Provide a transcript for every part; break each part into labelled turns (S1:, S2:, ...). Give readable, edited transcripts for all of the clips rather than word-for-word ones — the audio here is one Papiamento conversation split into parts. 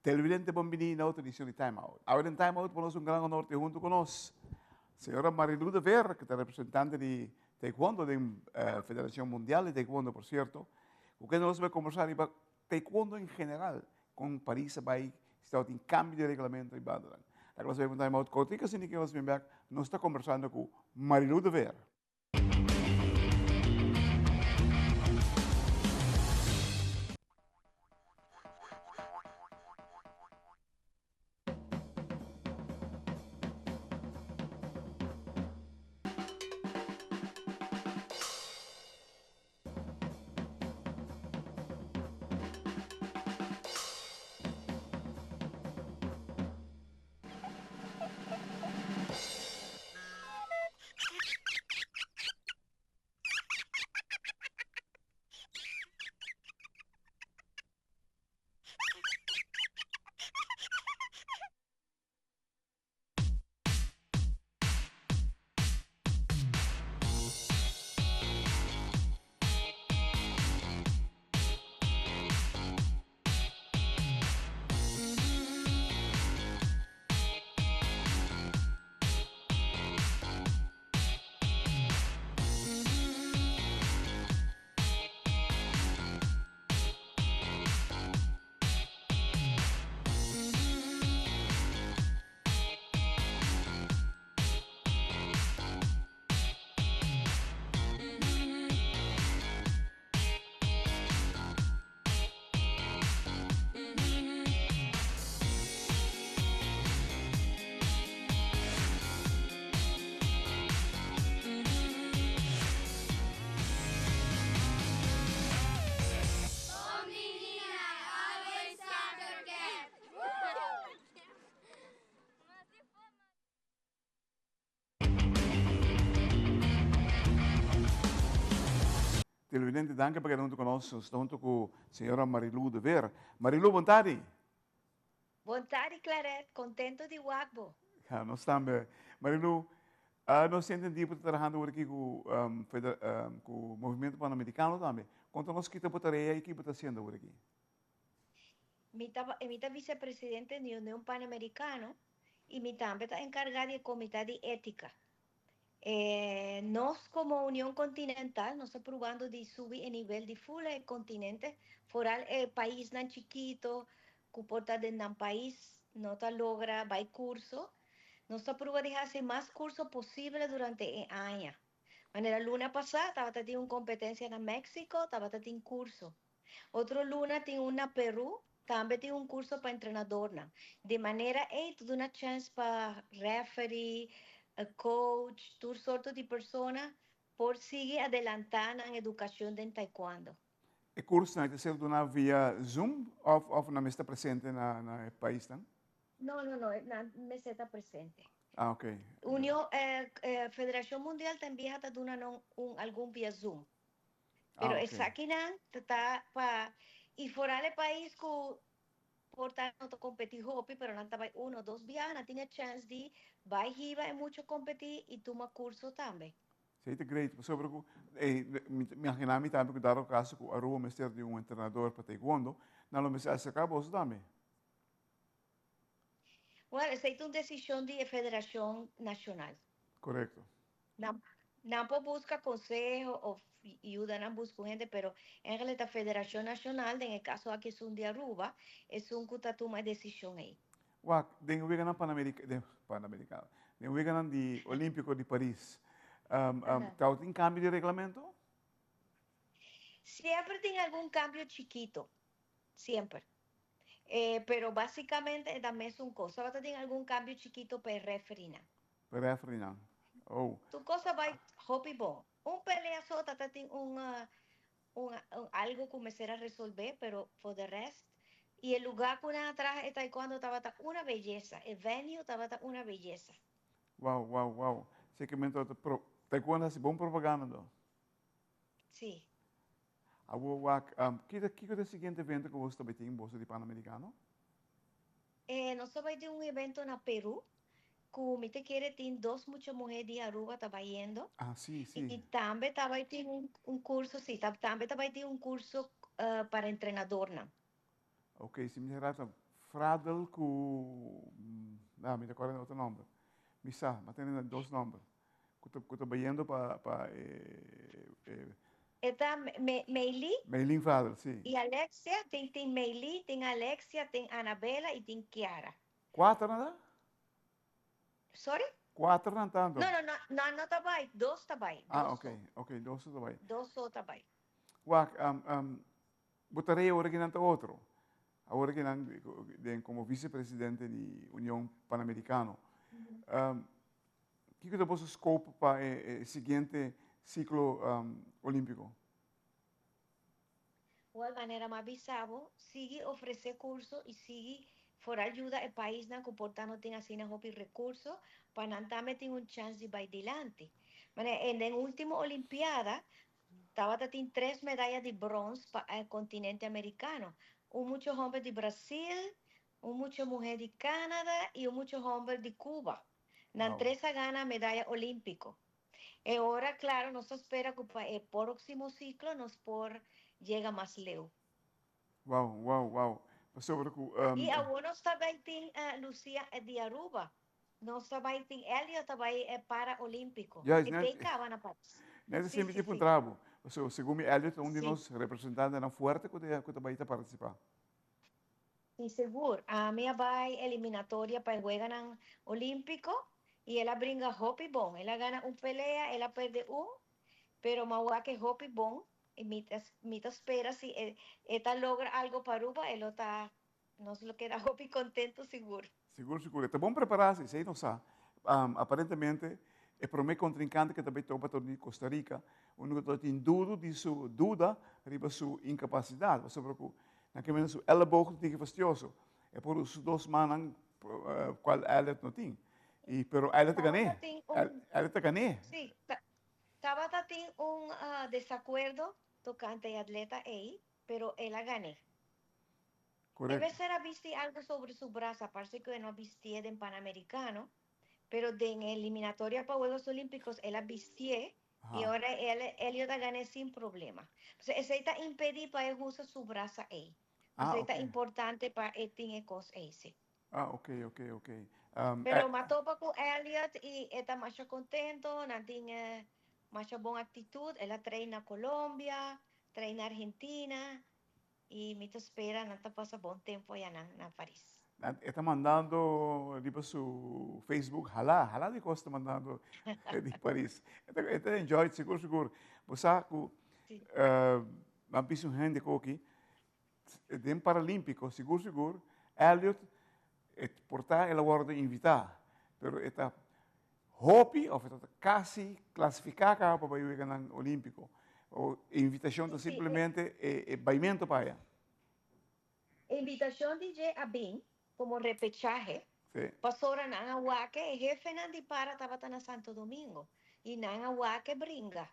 S1: Televidente bon bini na otro edicion di Time Out. Awe den Time Out pa nos un gran honor te hunto cu nos señora Marilou de Ver, cu ta representante di Taekwondo den Federacion Mundial di Taekwondo, por cierto, cu kende nos bai conversa riba Taekwondo en general, con Paris a bai, si tabatin cambio di reglamento y bandanan. Laga nos bai pa un Time Out cortico, asina que nos bin bek, nos ta conversando cu Marilou de Ver. Televidente, danki pa keda huntu ku nos. Nos ta huntu ku señora Marilou de Veer. Marilou, bon tardi.
S2: Bon tardi, Claret. Contento di wak bo.
S1: Ja, nos tambe. Marilou, nos ta entendí bo ta trahando awor aki ku ku Movimiento Panamericano tambe. Konta nos ki ta bo tarea i ki bo ta hasiendo awor aki.
S2: Mi ta mi ta vicepresidente di Union Panamericano y mi tambe ta encarga di e comita di etica. E nos como Union Continental nos ta probando di subi e nivel di full e continente, foral e paisnan chikito cu por ta den nan pais no ta logra bay curso. Nos ta proba di haci mas curso posible durante e aña. Manera luna pasa tabata tin un competencia na Mexico, tabata tin curso. Otro luna tin un na Peru, tambe tin un curso pa entrenadornan. Di manera ey ta duna chance pa referee, coach, tur sorto di persona por sigui adelanta nan educacion den taekwondo.
S1: E cursonan ta ser duna via Zoom of of nan mester ta presente na na e paisnan?
S2: No, no, no, nan mester ta presente.
S1: Ah, ok.
S2: Union, Federacion Mundial también ta duna nan un algun via Zoom. Pero esakinan ta ta pa y foral e pais cu por ta no ta competi hopi pero nan ta bay uno o dos biaha nan tin e chance di bay hiba e mucha competi y tuma curso tambe.
S1: Esey ta great pasobra cu mi ta imagina mi tambe cu dado caso cu Aruba mester di un entrenador pa taekwondo nan lo mester acerca boso tambe.
S2: Well esey ta un decision di e federacion nacional.
S1: Correcto.
S2: Nan nan por busca conseho of yuda nan busca un hende pero eigenlijk ta Federacion Nacional, den e caso aki esun di Aruba, esun cu ta tuma e decision ey.
S1: Wak, den e weganan Panamericano, den Panamericano, den e weganan di Olimpico di Paris, tabatin cambio di reglamento?
S2: Siempre tin algun cambio chikito, siempre. Pero basicamente e ta mesun cos, tabata tin algun cambio chikito pa e refereenan.
S1: Pa refereenan. Oh.
S2: Tur cos a bay hopi bon. Un pelea so ta ta tin un un algo cu mester a resolve, pero for the rest, y e lugar cu nan a traha e taekwondo tabata una belleza, e venue tabata una belleza.
S1: Wow, wow, wow. Zekermente ta pro, taekwondo haci bon propaganda do.
S2: Si.
S1: Awor wak, ki kiko ta e siguiente evento ku boso ta bai tin, boso di Panamericano?
S2: Nos ta bai tin un evento na Peru, ku mi ta kere tin dos mucha muhé di Aruba ta bai yendo.
S1: Ah, si, si.
S2: I tambe ta bai tin un curso, si, tambe ta bai tin un curso para entrenadornan.
S1: Ok, si mi ta rata. Fradel ku ah mi ta kòrda otro nòmber. Mi sa, mi a tene dos nòmber ku ta ku ta bayendo pa pa e e.
S2: E ta Meili.
S1: Meilin Fradel, si.
S2: I Alexia, tin tin Meili, tin Alexia, tin Anabela i tin Kiara.
S1: Kuater nan ta?
S2: Sorry?
S1: Kuater nan ta anto?
S2: No, no, no, nan no ta bai, dos ta bai.
S1: Ah, ok, ok, dos ta bai.
S2: Dos so ta bai.
S1: Wak, bo tarea ora ki nan ta otro. Awor ki nan den komo vicepresidente di Union Panamericano. Kiko ta boso scope pa e siguiente ciclo olimpico?
S2: Wèl, manera mi a bisa bo, sigui ofresé kurso i sigui for a yuda e paisnan ku por ta no tin asina hopi rekurso pa nan tambe tin un chans di bai dilanti. Manera den último olimpiada Tabata tin tres medaya di brons pa e kontinente amerikano, un mucha hòmber di Brasil, un mucha muhé di Canada i un mucha hòmber di Cuba. Nan tres a gana medaya olímpiko. E ora, klaro, nos ta spera ku pa e próksimo siklo nos por yega mas leu.
S1: Wow, wow, wow. Pasobra ku.
S2: I awor nos ta bai tin Lucia di Aruba. Nos ta bai tin Elliot ta bai e Paraolímpico.
S1: Juist,
S2: E
S1: net,
S2: tei caba na Paris.
S1: net
S2: Sí,
S1: así mi
S2: sí,
S1: tin
S2: sí.
S1: puntra bo. Pasobra segun mi Elliot ta un di
S2: Sí.
S1: nos representantenan fuerte ku ta ku ta bai ta partisipá.
S2: Sí, sigur. Ami a bai eliminatoria pa e Weganan Olímpico y el a bringa hopi bon. El a gana un pelea, el a perde un, pero m'a wak e hopi bon y mi ta mi ta spera si e e ta logra algo pa Aruba e lo ta Nos lo keda hopi contento sigur.
S1: Sigur sigur. E ta bon prepará si, esei nos sa. Aparentemente e promé kontrinkante ke ta bai topa ta di Costa Rica, unu ku ta tin dudu di su duda riba su inkapasidat, pasobra ku nan ke mira su elleboog ta tiki fastioso. E por usa su dos mannan kual Elliot no tin. I pero Elliot ta gané.
S2: Tabata tin un.
S1: Elliot ta gané.
S2: Sí, tabata tin un desakuerdo tokante e atleta ei, pero el a gané. E
S1: Correcto.
S2: mester a bisti algo sobre su brasa, parse cu e no a bistié den Panamericano, pero den eliminatoria pa Juegos Olímpicos el a bistié y ora el Elliot a gané sin problema. Entonces esey ta impedí pa e usa su brasa ey. Esey ta importante pa e tin e cos ey, sí.
S1: Ah, ok, ok, ok.
S2: Pero m'a topa cu Elliot y e ta masha contento, nan tin masha bon actitud, el a train na Colombia, train na Argentina, Y mi ta spera nan ta pasa bon tempo aya nan na Paris.
S1: Nan e ta mandando riba su Facebook hala, hala di cos ta mandando di Paris. E ta e ta enjoy sigur sigur. Bo sa cu nan bisa un hende koki den Paralimpico sigur sigur Elliot e por ta el a wordo invita pero e ta Hopi of e ta casi clasifica caba pa bay weganan Olimpico. O e invitacion ta simplemente e baymento pa aya?
S2: E invitacion di dje a bin como repechahe, pasobra nan a wak e hefenan di para tabata na Santo Domingo y nan a wak e bringa.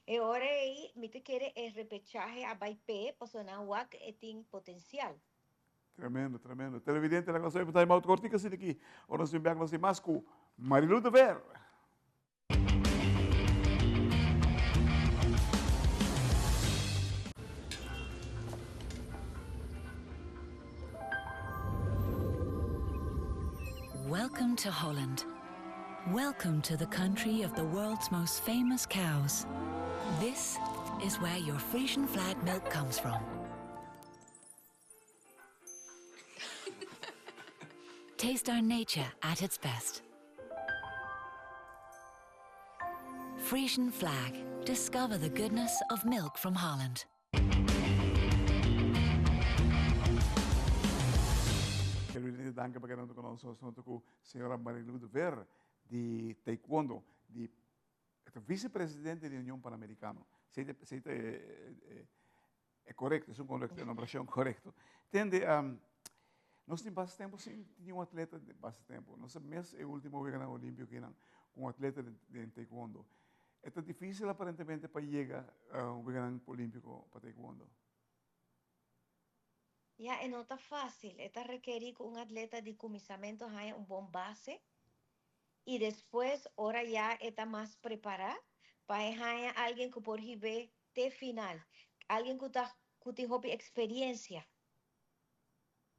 S2: E ora ey mi ta kere e repechahe a bay p'e pasobra nan a wak e tin potencial.
S1: Tremendo, tremendo. Televidente, laga nos oye pa time out kortiko asina aki. Ora nos bin bek nos tin mas ku Marilu de Ver.
S3: Welcome to Holland. Welcome to the country of the world's most famous cows. This is where your Frisian flag milk comes from. Taste our nature at its best. Frisian flag. Discover the goodness of milk from Holland.
S1: Televidente, danki pa keda huntu ku nos. Nos huntu ku señora Marilu de Ver di Taekwondo, di e ta vicepresidente di Union Panamericano. Esei ta esei ta e E korekto, esun korekto, e nombrashon korekto. Tende, nos tin basta tempu sin tin un atleta, basta tempu, nos a mes e ultimo weganan olimpiko kinan ku un atleta den taekwondo. E ta difisil aparentemente pa yega un weganan olimpiko pa taekwondo.
S2: Ya, e no ta fásil. E ta rekerí ku un atleta di kuminsamentu haña un bon base i despues ora ya e ta mas prepará pa e haña algin ku por hib'é te final. Algin ku ta ku tin hopi eksperiencia.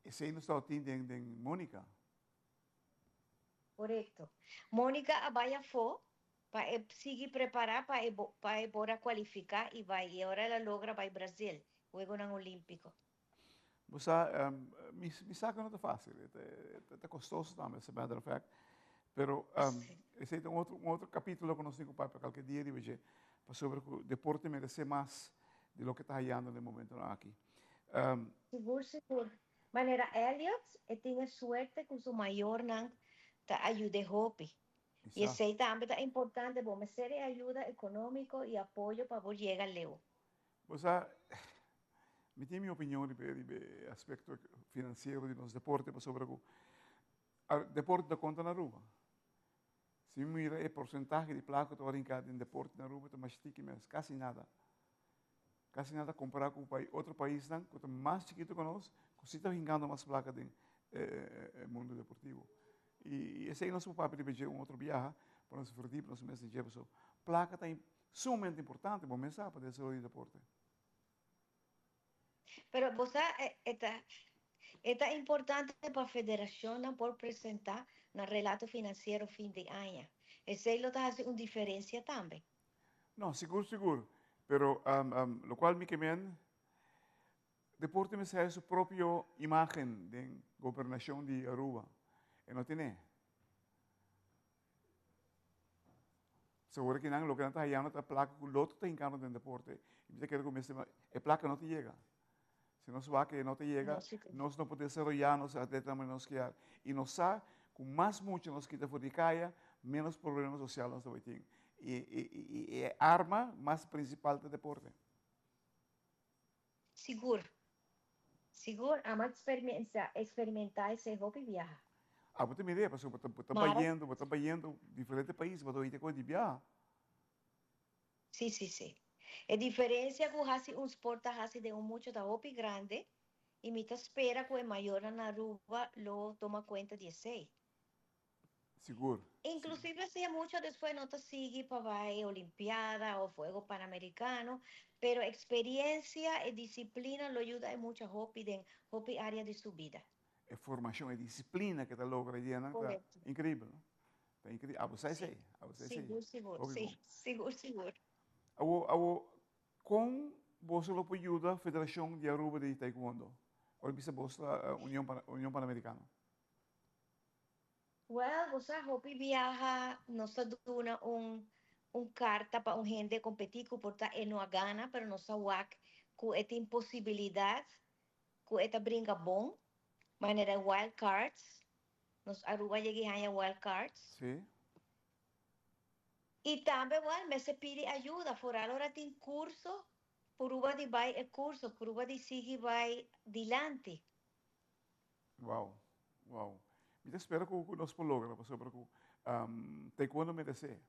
S1: Esei nos tabatin den den Monica.
S2: Korekto. Monica a bai afó pa e sigui prepará pa e pa e por a kualifiká i bai i ora el a logra bai Brazil, Wegonan Olímpiko.
S1: Bo sa, mi mi sa ku no ta fásil, e ta e ta kostoso tambe, as a matter of fact, pero esei ta un otro un otro kapítulo ku nos tin ku papia kalke dia riba dje, pasobra ku deporte meresé mas di loke ta hayando den momentonan aki.
S2: Sigur sigur. Manera Elliot, e tin e suerte ku su mayornan ta ayud'é hopi. I esei tambe ta importante, bo mester e ayuda ekonómiko i apoyo pa bo yega leu.
S1: Bo sa, mi tin mi opinion riba riba e aspekto finansiero di nos deporte pasobra ku deporte ta konta na Aruba. Si mi mira e porsentahe di plaka ku ta wòrdu hinká den deporte na Aruba ta mas tiki mes, kasi nada. Kasi nada kompará ku otro paisnan ku ta mas chikitu ku nos, ku si ta hinkando mas plaka den e mundu deportivo. I esei nos por papia riba dje un otro biaha, pa nos verdiep nos mes den dje, pasobra plaka ta sumamente importante, bo mes sa, pa desaroyo di deporte.
S2: Pero bo sa e ta e ta importante pa federacionnan por presenta nan relato financiero fin di aña. Esey lo ta haci un diferencia tambe.
S1: No, sigur sigur. Pero locual mi ke men, deporte mester haya su propio imagen den gobernacion di Aruba. E no tene. Seguro ki nan loke nan ta hayando ta plaka ku loto ta hinkando den deporte. I mi ta kere ku mester e plaka no ta yega. Si nos wak e no ta yega, nos no por desaroyá nos atletanan manera nos kier. I nos sa ku mas mucha nos kita for di kaya, ménos problema sosial nos ta bai tin. I i e arma mas prinsipal ta deporte.
S2: Sigur. Sigur, amo experimentá esei hopi biaha.
S1: Ah, bo ta mir'é, pasobra bo ta bayendo, bo ta bayendo diferente pais, bo ta oí te di biaha.
S2: Sí, sí, sí. E diferencia cu haci un sport ta haci den un mucha ta hopi grande y mi ta spera cu e mayornan na Aruba lo tuma cuenta di esey.
S1: Sigur.
S2: Inclusive si e mucha despues no ta sigui pa bay Olimpiada of Juego Panamericano, pero experiencia y disciplina lo yuda e mucha hopi den hopi area di su bida.
S1: E formacion, e disciplina ke ta logra e dianan ta increibel, no? Ta increibel. Abo sa esey, abo sa esey.
S2: Sigur, sigur, si, sigur, sigur.
S1: Awo, awo, con boso lo por yuda Federacion di Aruba di Taekwondo? Ora bisa boso ta Union Union Panamericano.
S2: Well, bo sa hopi biaha nos ta duna un un carta pa un hende competi cu por ta e no a gana, pero nos ta wak cu e tin posibilidad cu e ta bringa bon, manera wild cards. Nos Aruba yega haña wild cards.
S1: Sí.
S2: Y tambe well mester pidi ayuda, foral ora tin curso, pruba di bay e curso, pruba di sigui bay dilanti.
S1: Wow, wow. Mi ta spera cu cu nos por logra pasobra cu taekwondo merece.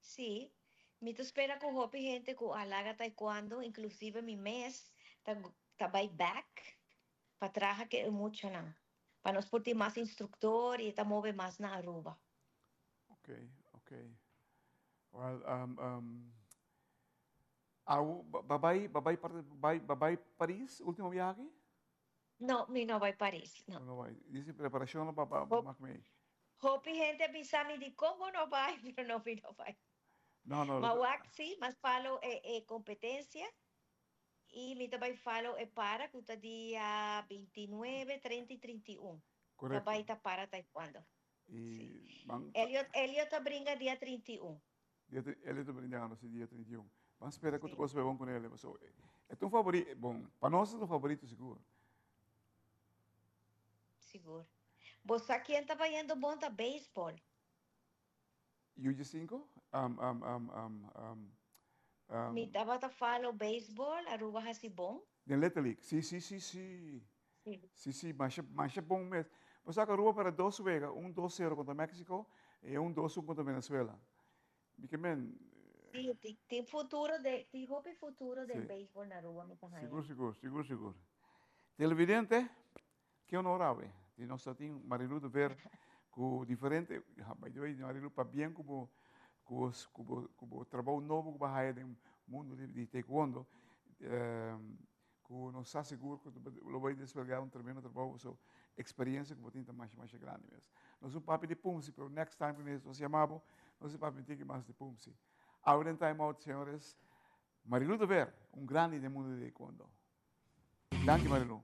S2: Sí, mi ta spera cu hopi hende cu a laga taekwondo, inclusive mi mes, ta ta bay back pa traha cu e muchanan, pa nos por tin mas instructor y e ta move mas na Aruba.
S1: Ok, ok. Well, Awo, ba bai, ba bai, bai, ba bai Paris ultimo biaha aki?
S2: No, mi no bai Paris, no.
S1: No bai. Dice preparacion lo pa pa mak mee.
S2: Hopi hende a bisa mi dicon bo no bai, pero no, mi no bai.
S1: No, no.
S2: Ma wak si, mas follow e e competencia y mi ta bai follow e para cu ta dia 29, 30 y 31.
S1: Correcto.
S2: Ta bai ta para taekwondo.
S1: Y ban.
S2: Elliot, Elliot ta bringa dia 31.
S1: Dia tri, Elliot ta bringa si dia 31. Ban spera ku tur kos bai bon ku el, paso e ta un favori, bon, pa nos e ta un favorito sigur.
S2: Sigur. Bo sa kien ta bayendo bon ta baseball.
S1: UG 5? Um, um, um, um, um, um.
S2: Mi tabata follow baseball, Aruba hasi bon.
S1: Den Little League, si, si, si, si.
S2: Si.
S1: Si, si, masha, masha bon mes. Bo sa ku Aruba perde dos wega, un dos sero kontra Mexico i un dos un kontra Venezuela. Mi ke men.
S2: Si, tin, tin futuro de, tin hopi futuro den baseball na Aruba mi ta haña.
S1: Sigur, sigur, sigur, sigur. Televidente, ke honor awe di nos ta tin Marilu de Ver ku diferente, by the way Marilu pabien ku bo, ku bo, ku bo trabou nobo ku bo a haya den mundo di taekwondo. Ku nos sa sigur ku lo bai desplegá un tremendo trabou, so eksperiencia ku bo tin ta masha masha grandi mes. Nos un papia di Pumsi, pero next time ku nos yama bo, nos a papia un tiki mas di Pumsi. Awe den Time Out, señores, Marilu de Ver, un grandi den mundo di taekwondo. Danki, Marilu.